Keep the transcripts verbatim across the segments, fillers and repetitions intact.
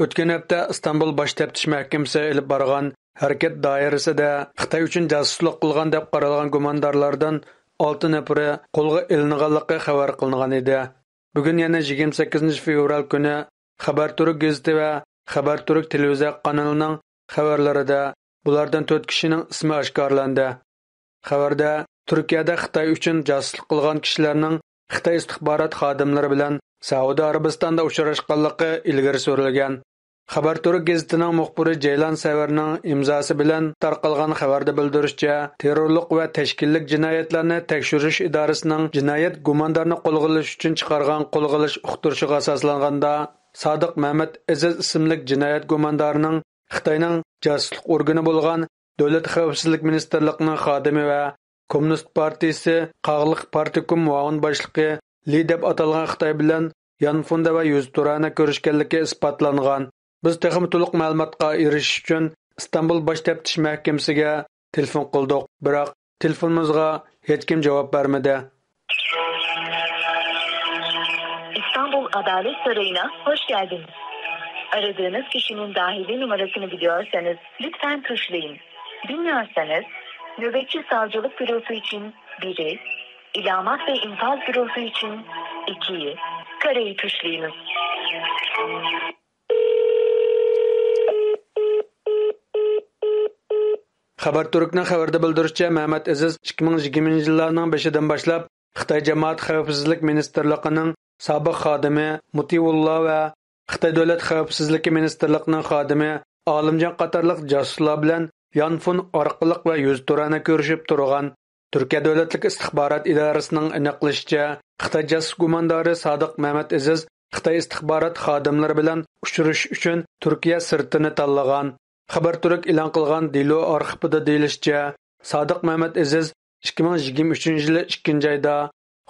ئۆتكەن ھەپتە ئىستانبۇل باش تەپتىش مەھكىمىسى ئېلىپ بارغان ھەرىكەت دائىرىسىدە خىتاي ئۈچۈن جاسۇسلۇق قىلغان دەپ قارالغان گۇماندارلاردىن ئالتە نەپىرى قولغا ئېلىنغانلىقى خەۋەر قىلىنغان ئىدى. بۈگۈن يەنە يىگىرمە سەككىزىنچى فېۋرال كۈنى خەبەر تۈرك گېزىتى ۋە خەبەر تۈرك تېلېۋىزىيە قانىلىنىڭ خەۋەرلىرىدە بۇلاردىن تۆت كىشىنىڭ ئىسمى ئاشكارىلاندى. خەۋەردە تۈركىيەدە خىتاي ئۈچۈن جاسۇسلۇق قىلغان كىشىلەرنىڭ خىتاي ئىستىخبارات خادىملىرى بىلەن سەئۇدى ئەرەبىستاندا ئۇچراشقانلىقى ئىلگىرى سۈرۈلگەن. خەبەر تۈرك گېزىتىنىڭ مۇخبىرى جەيلان سەۋەرنىڭ ئىمزاسى بىلەن تارقالغان خەۋەردە بىلدۈرۈشىچە، تېررورلۇق ۋە تەشكىللىك جىنايەتلەرنى تەكشۈرۈش ئىدارىسىنىڭ جىنايەت گۇماندارنى قولغا ئېلىش ئۈچۈن چىقارغان قولغا ئېلىش ئۇقتۇرۇشىغا ئاساسلانغاندا، سادىق مەمەت ئېزىز ئىسىملىك جىنايەت گۇماندارىنىڭ خىتاينىڭ جاسۇسلۇق ئورگىنى بولغان دۆلەت خەۋپسىزلىك مىنىستىرلىقىنىڭ خادىمى ۋە كوممۇنىست پارتىيىسى قاغىلىق پارتكوم مۇئاۋىن باشلىقى لى دەپ ئاتالغان خىتاي بىلەن يانفوندا ۋە يۈزتۇرانە كۆرۈشكەنلىكى ئىسپاتلانغان. بىز تېخىمۇ تولۇق مەلۇماتقا ئېرىشىش ئۈچۈن ئىستانبۇل باش تەپتىش مەھكىمىسىگە تېلېفون قىلدۇق، بىراق تېلېفونىمىزغا ھېچكىم جاۋاب بەرمىدى. İstanbul Adalet Sarayı'na hoş geldiniz. Aradığınız kişinin dahili numarasını biliyorsanız lütfen tuşlayın. Bilmiyorsanız nöbetçi savcılık bürosu için biri, ilamat ve infaz bürosu için ikiyi, kareyi tuşlayınız. خەبەر تۈركنىڭ خەۋىرىدە بىلدۈرۈشىچە، مەمەت ئەزىز ئىككى مىڭ يىگىرمىنچى يىللارنىڭ بېشىدىن باشلاپ خىتاي جامائەت خەۋپسىزلىك مىنىستىرلىقىنىڭ سابىق خادىمى مۇتىۋۇللا ۋە خىتاي دۆلەت خەۋپسىزلىكى مىنىستىرلىقىنىڭ خادىمى ئالىمجان قاتارلىق جاسۇسلار بىلەن يانفون ئارقىلىق ۋە يۈزتۇرانە كۆرۈشۈپ تۇرغان. تۈركىيە دۆلەتلىك ئىستىخبارات ئىدارىسىنىڭ ئېنىقلىشىچە، خىتاي جاسۇس گۇماندارى سادىق مەمەت ئېزىز خىتاي ئىستىخبارات خادىملىرى بىلەن ئۇچرىشىش ئۈچۈن تۈركىيە سىرتىنى تاللىغان. خەبەر تۈرك ئېلان قىلغان دېلو ئارخىپىدا دېيىلىشىچە، سادىق مەمەت ئېزىز ئىككى مىڭ يىگىرمە ئۈچىنچى يىلى ئىككىنچى ئايدا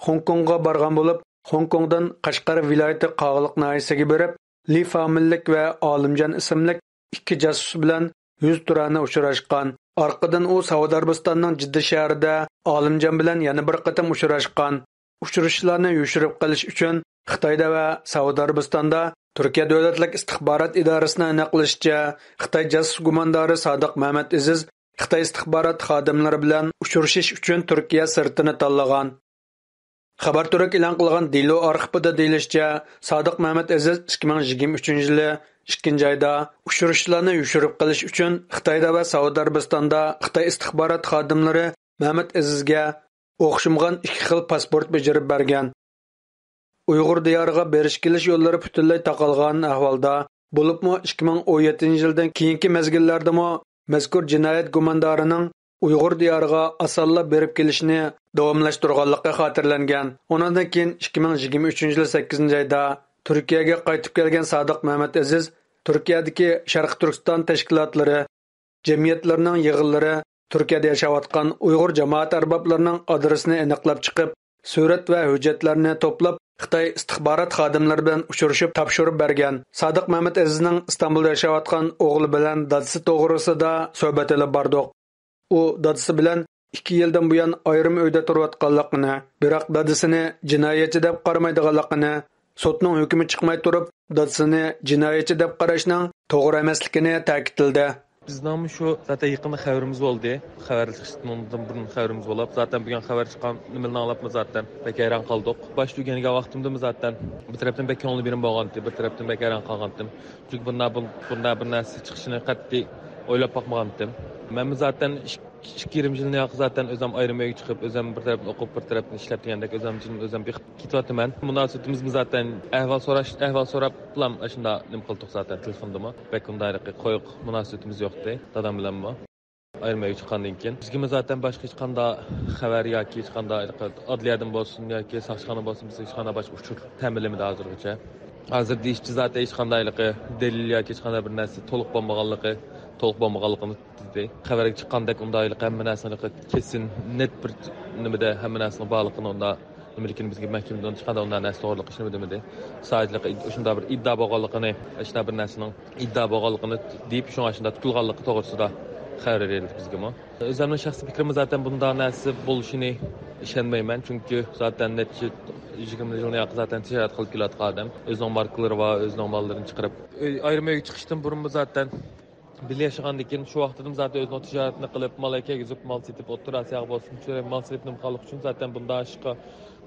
خوڭكوڭغا بارغان بولۇپ، خوڭكوڭدىن قەشقەر ۋىلايىتى قاغىلىق ناھىيەسىگە بېرىپ، لى فامىللىك ۋە ئالىمجان ئىسىملىك ئىككى جاسۇس بىلەن يۈزتۇرانە ئۇچراشقان. ئارقىدىن ئۇ سەئۇدى ئەرەبىستاننىڭ جىددە شەھىرىدە ئالىمجان بىلەن يەنە بىر قېتىم ئۇچراشقان. ئۇچرىشىشلارنى يوشۇرۇپ قېلىش ئۈچۈن خىتايدا ۋە سەئۇدى ئەرەبىستاندا تۈركىيە دۆلەتلىك ئىستىخبارات ئىدارىسىنىڭ ئېنىقلىشىچە، خىتاي جاسۇس گۇماندارى سادىق مەمەت ئېزىز خىتاي ئىستىخبارات خادىملىرى بىلەن ئۇچرىشىش ئۈچۈن تۈركىيە سىرتىنى تاللىغان. خەبەر تۈرك ئېلان قىلغان دېلو ئارخىپىدا دېيىلىشىچە، سادىق مەمەت ئەزىز ئىككى مىڭ يىگىرمە ئۈچىنچى يىلى ئىككىنچى ئايدا ئۇچرىشىشلارنى يوشۇرۇپ قېلىش ئۈچۈن خىتايدا ۋە سەئۇدى ئەرەبىستاندا خىتاي ئىستىخبارات خادىملىرى مەمەت ئەزىزگە ئوخشىمىغان ئىككى خىل پاسپورت بېجىرىپ بەرگەن. ئۇيغۇر دىيارىغا بېرىش-كېلىش يوللىرى پۈتۈنلەي تاقالغان ئەھۋالدا، بولۇپمۇ ئىككى مىڭ ئون يەتتىنچى يىلدىن كېيىنكى مەزگىللەردىمۇ مەزكۇر جىنايەت گۇماندارىنىڭ ئۇيغۇر دىيارىغا ئاسانلا بېرىپ كېلىشىنى داۋاملاشتۇرغانلىقى خاتىرىلەنگەن. ئۇنىڭدىن كېيىن ئىككى مىڭ يىگىرمە ئۈچىنچى يىل سەككىزىنچى ئايدا تۈركىيەگە قايتىپ كەلگەن سادىق مەمەت ئەزىز تۈركىيەدىكى شەرقىي تۈركىستان تەشكىلاتلىرى، جەمئىيەتلىرىنىڭ يىغىنلىرى، تۈركىيەدە ياشاۋاتقان ئۇيغۇر جامائەت ئەربابلىرىنىڭ ئادرېسىنى ئېنىقلاپ چىقىپ، سۈرەت ۋە ھۆججەتلەرنى توپلاپ، خىتاي ئىستىخبارات خادىملىرى بىلەن ئۇچرىشىپ تاپشۇرۇپ بەرگەن. سادىق مەمەت ئەزىزنىڭ ئىستانبۇلدا ياشاۋاتقان ئوغلى بىلەن دادىسى توغرىسىدا سۆھبەت ئېلىپ باردۇق. ئۇ دادىسى بىلەن ئىككى يىلدىن بۇيان ئايرىم ئۆيدە تۇرۇۋاتقانلىقىنى، بىراق دادىسىنى جىنايەتچى دەپ قارىمايدىغانلىقىنى، سوتنىڭ ھۆكمى چىقماي تۇرۇپ، دادىسىنى جىنايەتچى دەپ قاراشنىڭ توغرا ئەمەسلىكىنى تەكىتلىدى. بىزنىڭمۇ شۇ زاتەن يېقىندا خەۋىرىمىز بولدى. خەۋەر چىقىشتىن بۇرۇن خەۋىرىمىز بولۇپ، زاتەن بۈگۈن خەۋەر چىققان نېمىنى ئاڭلاپمۇ زاتەن بەك ھەيران قالدۇق. باشتا ئۆگەنگەن ۋاقتىمدىمۇ زاتەن بىر تەرەپتىن بەك كۆڭلى بېرىم بولغانتى، بىر تەرەپتىن بەك ھەيران قالغانتىم. چۈنكى بۇنداق بۇ-، بۇنداق بىر نەرسە چىقىشىنى قەتئىي ئويلاپ باقمىغانتىم. مەنمۇ زاتەن ئىككى، ئىككى يېرىم يىلنى ياقى زاتەن ئۆزۈم ئايرىم ئۆيگە چىقىپ، ئۆزۈم بىر تەرەپتىن ئوقۇپ، بىر تەرەپتىن ئىشلەپ دېگەندەك ئۆزۈم جېنىم ئۆزۈم بېقىپ كېتىۋاتىمەن. مۇناسىۋىتىمىزمۇ زاتەن ئەھۋال سوراش، ئەھۋال سوراپلام ئاشۇنداق نېمە قىلدۇق زاتەن تېلېفوندىمۇ. بەك ئۇنداق قويۇق مۇناسىۋىتىمىز يوقتى دادام بىلەنمۇ. ئايرىم ئۆيگە چىققاندىن كېيىن بىزگىمۇ زاتەن باشقا ھېچقانداق خەۋەر ياكى ھېچقانداق ئادلىيەدىن بولسۇن ياكى ساقچىخانا بولسۇن، بىزگە ھېچقانداق باشقا ئۇچۇر تەمىنلىمىدى ھازىرغىچە. ھازىر دېيىشىچە زاتەن ھېچقانداق ھېلىقى دەلىل ياكى ھېچقانداق بىر نەرسە تولۇق بولمىغانلىقى، تولۇق بولمىغانلىقىنى دېدى. خەۋەرگە چىققاندەك ئۇنداق ھېلىقى ھەممە نەرسىنىڭ ھېلىقى كېسىن، نېت بىر نېمىدە ھەممە نەرسىنىڭ بارلىقىنى ئۇنداق نېمىلىكىنى بىزگە مەھكىمىدىن چىققاندا ئۇنداق نەرسە توغرىلىق ھېچنېمە دېمىدى. سادىچىلىق شۇنداق بىر ئىددا بولغانلىقىنى، ئاشۇنداق بىر نەرسىنىڭ ئىددا بولغانلىقىنى دېيىپ، شۇڭا ئاشۇنداق تۇتۇلغانلىقى توغرىسىدا خەۋەر بېرىلدى بىزگىمۇ. ئۆزۈمنىڭ شەخسىي پىكرىممۇ زاتەن بۇنداق نەرسە بولۇشىنى ئىشەنمەيمەن، چۈنكى زاتەن نەچچە يىگىرمە يىلنى ياقى زاتەن تىجارەت قىلىپ كېلىۋاتقان ئادەم. ئۆزىنىڭ ماركىلىرى بار، ئۆزىنىڭ ماللىرىنى چىقىرىپ، ئۆي، ئايرىم ئۆيگە چىقىشتىن بۇرۇنمۇ زاتەن بىللە ياشىغاندىن كېيىن شۇ ۋاقتىدىمۇ زاتەن ئۆزىنىڭ تىجارىتىنى قىلىپ، مال كىرگۈزۈپ، مال سېتىپ، ئوتتۇرا ئاسىياغا بولسۇن، شۇ مال سېتىپ نېمە قىلغانلىقى ئۈچۈن زاتەن بۇنداق ئىشقا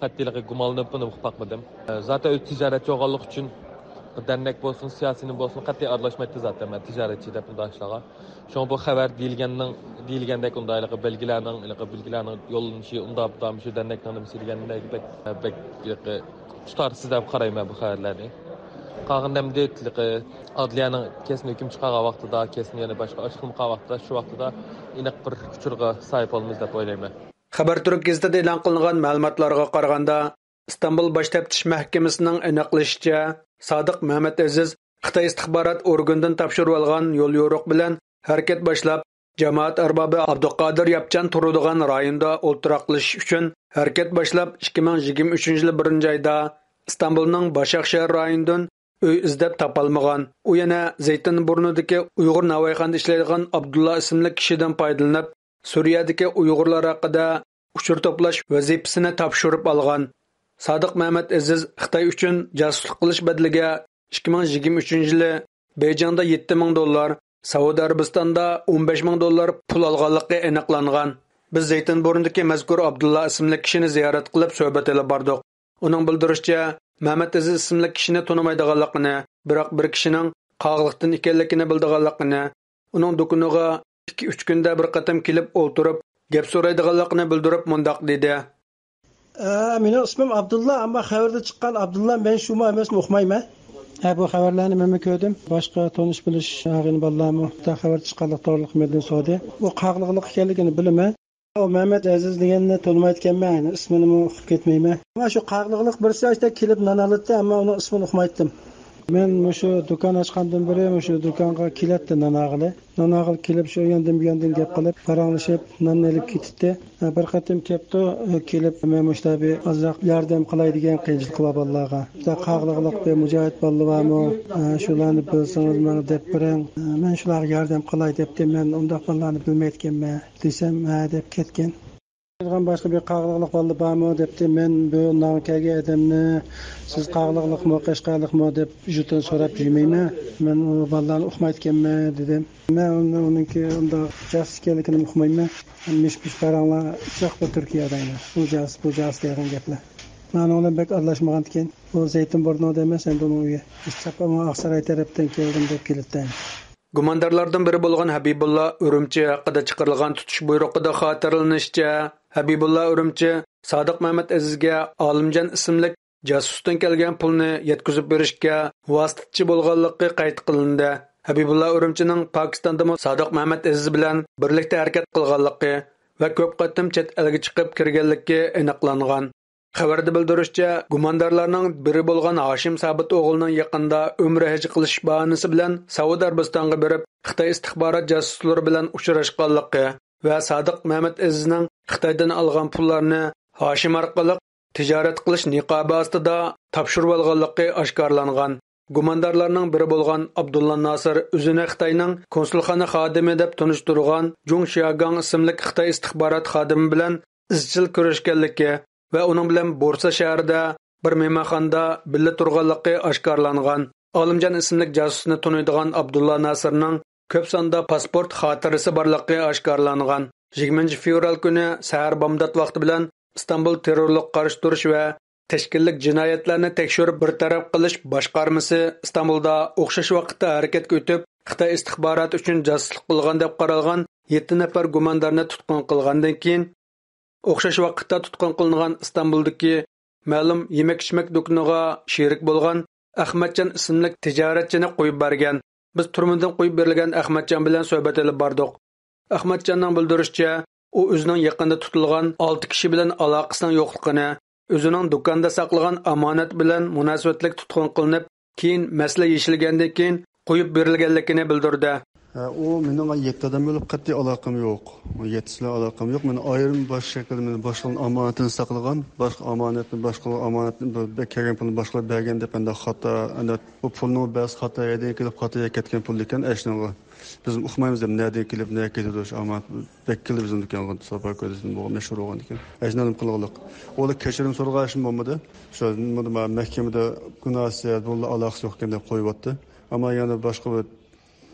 قەتئىيلىقى گۇمانلىنىپمۇ نېمە قىلىپ باقمىدىم. زاتەن ئۆزى تىجارەتچى بولغانلىقى ئۈچۈن دەرنەك بولسۇن، سىياسىينى بولسۇن، قەتئىي ئارىلاشمايتتى زاتەن مەن تىجارەتچى دەپ بۇنداق ئىشلارغا. شۇڭا بۇ خەۋەر دېيىلگەننىڭ، دېيىلگەندەك ئۇنداق ھېلىقى بەلگىلەرنىڭ، ھېلىقى بەلگىلەرنىڭ يوللىنىشى، ئۇنداق بۇنداق مۇشۇ دەرنەكنىڭ نېمىسى دېگەندەك بەك، بەك ھېلىقى تۇتارسىز دەپ قارايمەن بۇ خەۋەرلەرنى. قالغىنى ئەمدى ھېلىقى ئادلىيەنىڭ كەسمىي ھۆكۈم چىقارغان ۋاقتىدا، كەسمىي يەنە باشقا ئىش قىلمىغان ۋاقتىدا، شۇ ۋاقتىدا ئېنىق بىر ئۇچۇرغا ساھىب بولىمىز دەپ ئويلايمەن. خەبەر تۈرك گېزىتىدە ئېلان قىلىنغان مەلۇماتلارغا قارىغاندا، ئىستانبۇل باش تەپتىش مەھكىمىسىنىڭ ئېنىقلىشىچە، سادىق مەمەت ئەزىز خىتاي ئىستىخبارات ئورگىنىدىن تاپشۇرۇۋالغان يوليورۇق بىلەن ھەرىكەت باشلاپ، جامائەت ئەربابى ئابدۇقادىر ياپچان تۇرىدىغان رايوندا ئولتۇراقلىشىش ئۈچۈن ھەرىكەت باشلاپ، ئىككى مىڭ يىگىرمە ئۈچىنچى يىلى بىرىنچى ئايدا ئىستانبۇلنىڭ باشاق شەھەر رايونىدىن ئۆي ئىزدەپ تاپالمىغان. ئۇ يەنە زەيتىن بۇرنىدىكى ئۇيغۇر ناۋايخانىدا ئىشلەيدىغان ئابدۇللا ئىسىملىك كىشىدىن پايدىلىنىپ، سۈرىيەدىكى ئۇيغۇرلار ھەققىدە ئۇچۇر توپلاش ۋەزىپىسىنى تاپشۇرۇپ ئالغان. سادىق مەمەت ئەزىز خىتاي ئۈچۈن جاسۇسلۇق قىلىش بەدىلىگە ئىككى مىڭ يىگىرمە ئۈچىنچى يىلى بېيجىڭدا يەتتە مىڭ دوللار، سەئۇدى ئەرەبىستاندا ئون بەش مىڭ دوللار پۇل ئالغانلىقى ئېنىقلانغان. بىز زەيتىن بۇرنىدىكى مەزكۇر ئابدۇللا ئىسىملىك كىشىنى زىيارەت قىلىپ سۆھبەت ئېلىپ باردۇق. ئۇنىڭ بىلدۈرۈشىچە، مەمەت ئەزىز ئىسىملىك كىشىنى تونۇمايدىغانلىقىنى، بىراق بىر كىشىنىڭ قاغىلىقتىن ئىكەنلىكىنى بىلىدىغانلىقىنى، ئۇنىڭ دۇكىنىغا ئىككى، ئۈچ كۈندە بىر قېتىم كېلىپ ئولتۇرۇپ، گەپ سورايدىغانلىقىنى بىلدۈرۈپ مۇنداق دېدى. ئە، مېنىڭ ئىسمىم ئابدۇللا، ئەمما خەۋەردە چىققان ئابدۇللا مەن شۇمۇ ئەمەسمۇ ئۇقمايمەن. ھە، بۇ خەۋەرلەرنى مەنمۇ كۆردۈم. باشقا تونۇش بىلىش ئاغىنە بالىلارمۇ دا خەۋەر چىققانلىق توغرىلىق مەندىن سورىدى. بۇ قاغىلىقلىق ئىكەنلىكىنى بىلىمەن. ئۇ مەمەت ئەزىز دېگەننى تونۇمايدىكەنمەن، ئىسمىنىمۇ ئۇقۇپ كەتمەيمەن. ئەمما شۇ قاغىلىقلىق بىرسى ئاشتا كېلىپ نان ئالاتتى، ئەمما ئۇنىڭ ئىسمىنى ئۇقمايتتىم. مەن مۇشۇ دۇكان ئاچقاندىن بېرى مۇشۇ دۇكانغا كېلەتتى نان ئالغىلى. نان ئالغىلى كېلىپ، شۇ ياندىن بۇ ياندىن گەپ قىلىپ، پاراڭلىشىپ، ناننى ئېلىپ كېتىتتى. بىر قېتىم كەپتۇ، كېلىپ، مەن مۇشۇنداق بىر ئازراق ياردەم قىلاي دېگەن قىيىنچىلىقى بار بالىلارغا. بۇنداق قاغىلىقلىق بىر مۇجاھىد بالىلار بارمۇ؟ شۇلارنى بىلسىڭىز ماڭا دەپ بېرىڭ. مەن شۇلارغا ياردەم قىلاي دەپتىم، مەن ئۇنداق بالىلارنى بىلمەيدىكەنمەن دېسەم، ھە دەپ كەتكەن. باشقا بىر قاغىلىقلىق بالىلار بارمۇ دەپتى. مەن بۇ نانغا كەلگەن ئادەمنى سىز قاغىلىقلىقمۇ، قەشقەرلىقمۇ دەپ يۇرتىنى سوراپ يۈرمەيمەن. مەن ئۇ بالىلارنى ئۇقمايدىكەنمەن دېدىم. مەن ئۇنى، ئۇنىڭكى ئۇنداق جاسۇس ئىكەنلىكىنى ئۇقمايمەن. مىش-مىش پاراڭلار ئۇششاق بىر تۈركىيەدە ئەمەس. بۇ جاسۇس، بۇ جاسۇس دەيدىغان گەپلەر. مەن ئۇنىڭ بىلەن بەك ئارىلاشمىغانىكەن. بۇ زەيتۇن بۇرنىدا ئەمەس، ئەمدى ئۇنىڭ ئۆيى. بىز چاپپان ئاقساراي تەرەپتىن كەلدىم دەپ كېلىدىكەن. گۇماندارلاردىن بىرى بولغان ھەبىبۇللا ئۈرۈمچى ھەققىدە چىقىرىلغان تۇتۇش بۇيرۇقىدا خاتىرىلىنىشىچە، ھەبىبۇللا ئۈرۈمچى سادىق مەمەت ئەزىزگە ئالىمجان ئىسىملىك جاسۇستىن كەلگەن پۇلنى يەتكۈزۈپ بېرىشكە ۋاسىتىچى بولغانلىقى قەيت قىلىندى. ھەبىبۇللا ئۈرۈمچىنىڭ پاكىستاندىمۇ سادىق مەمەت ئەزىز بىلەن بىرلىكتە ھەرىكەت قىلغانلىقى ۋە كۆپ قېتىم چەت ئەلگە چىقىپ كىرگەنلىكى ئېنىقلانغان. خەۋەردە بىلدۈرۈشىچە، گۇماندارلارنىڭ بىرى بولغان ھاشىم سابىت ئوغلىنىڭ يېقىندا ئۆمرە ھەج قىلىش باھانىسى بىلەن سەئۇدى ئەرەبىستانغا بېرىپ، خىتاي ئىستىخبارات جاسۇسلىرى بىلەن ئۇچراشقانلىقى ۋە سادىق مەمەت ئەزىزنىڭ خىتايدىن ئالغان پۇللارنى ھاشىم ئارقىلىق تىجارەت قىلىش نىقابى ئاستىدا تاپشۇرۇۋالغانلىقى ئاشكارىلانغان. گۇماندارلارنىڭ بىرى بولغان ئابدۇللا ناسىر ئۆزىنى خىتاينىڭ كونسۇلخانا خادىمى دەپ تونۇشتۇرغان جۇڭ شياگاڭ ئىسىملىك خىتاي ئىستىخبارات خادىمى بىلەن ئىزچىل كۆرۈشكەنلىكى ۋە ئۇنىڭ بىلەن بورسا شەھىرىدە بىر مېھمانخانىدا بىللە تۇرغانلىقى ئاشكارىلانغان. ئالىمجان ئىسىملىك جاسۇسنى تونۇيدىغان ئابدۇللا ناسىرنىڭ كۆپ ساندا پاسپورت خاتىرىسى بارلىقى ئاشكارىلانغان. يىگىرمىنچى فېۋرال كۈنى سەھەر بامدات ۋاقتى بىلەن ئىستانبۇل تېررورلۇققا قارشى تۇرۇش ۋە تەشكىللىك جىنايەتلەرنى تەكشۈرۈپ بىر تەرەپ قىلىش باشقارمىسى ئىستانبۇلدا ئوخشاش ۋاقىتتا ھەرىكەتكە ئۆتۈپ، خىتاي ئىستىخباراتى ئۈچۈن جاسۇسلۇق قىلغان دەپ قارالغان يەتتە نەپەر گۇماندارنى تۇتقۇن قىلغاندىن كېيىن، ئوخشاش ۋاقىتتا تۇتقۇن قىلىنغان ئىستانبۇلدىكى مەلۇم يېمەك-ئىچمەك دۇكىنىغا شېرىك بولغان ئەخمەتجان ئىسىملىك تىجارەتچىنى قويۇپ بەرگەن. بىز تۈرمىدىن قويۇپ بېرىلگەن ئەخمەتجان بىلەن سۆھبەت ئېلىپ باردۇق. ئەخمەتجاننىڭ بىلدۈرۈشىچە، ئۇ ئۆزىنىڭ يېقىندا تۇتۇلغان ئالتە كىشى بىلەن ئالاقىسىنىڭ يوقلۇقىنى، ئۆزىنىڭ دۇكاندا ساقلىغان ئامانەت بىلەن مۇناسىۋەتلىك تۇتقۇن قىلىنىپ، كېيىن مەسىلە يېشىلگەندىن كېيىن قويۇپ بېرىلگەنلىكىنى بىلدۈردى. ھە، ئۇ مېنىڭ يەتتە ئادەم بولۇپ قەتئىي ئالاقەم يوق. ئۇ يەتتىسى بىلەن ئالاقەم يوق. مېنىڭ ئايرىم باشقا شەكىلدە مېنىڭ باشقىلارنىڭ ئامانىتىنى ساقلىغان، باشقا ئامانەتنى، باشقىلار ئامانەتنى بىر، بىر كەلگەن پۇلنى باشقىلار بەرگەن دەپ، ئەندى خاتا، ئەندى بۇ پۇلنىڭ بەزى خاتا يەردىن كېلىپ، خاتا يەرگە كەتكەن پۇل ئىكەن، ئەشنىڭغا. بىز ئۇقمايمىز دەپ، نەدىن كېلىپ، نەگە كېتىدۇ شۇ ئامانەت. بەك كېلىدۇ بىزنىڭ دۇكانغا، ساپا كۆرسىتىدۇ، بۇ مەشھۇر بولغان ئىكەن. ئەشنى نېمە قىلغانلىق. ئۇلار كەچۈرۈم سورىغان ئىشىم بولمىدى. شۇ، مۇنداق مەھكىمىدە گۇناھسىز، بۇنىڭ ئالاقىسى يوق ئىكەن دەپ قويۇۋەتتى. ئەمما يەنە باشقا بىر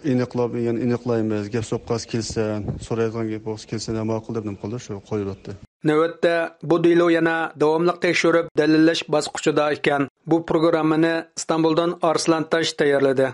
ئېنىقلاپ، يەنە ئېنىقلايمىز، گەپ سوققاس كېلسەن، سورايدىغان گەپ بولسا كېلسەن، ماقۇل دەپ نېمە قىلدى، شۇ قويۇۋەتتى. نۆۋەتتە بۇ دېلو يەنە داۋاملىق تەكشۈرۈپ دەلىللەش باسقۇچىدا ئىكەن. بۇ پروگراممىنى ئىستانبۇلدىن ئارسلان تاش تەييارلىدى.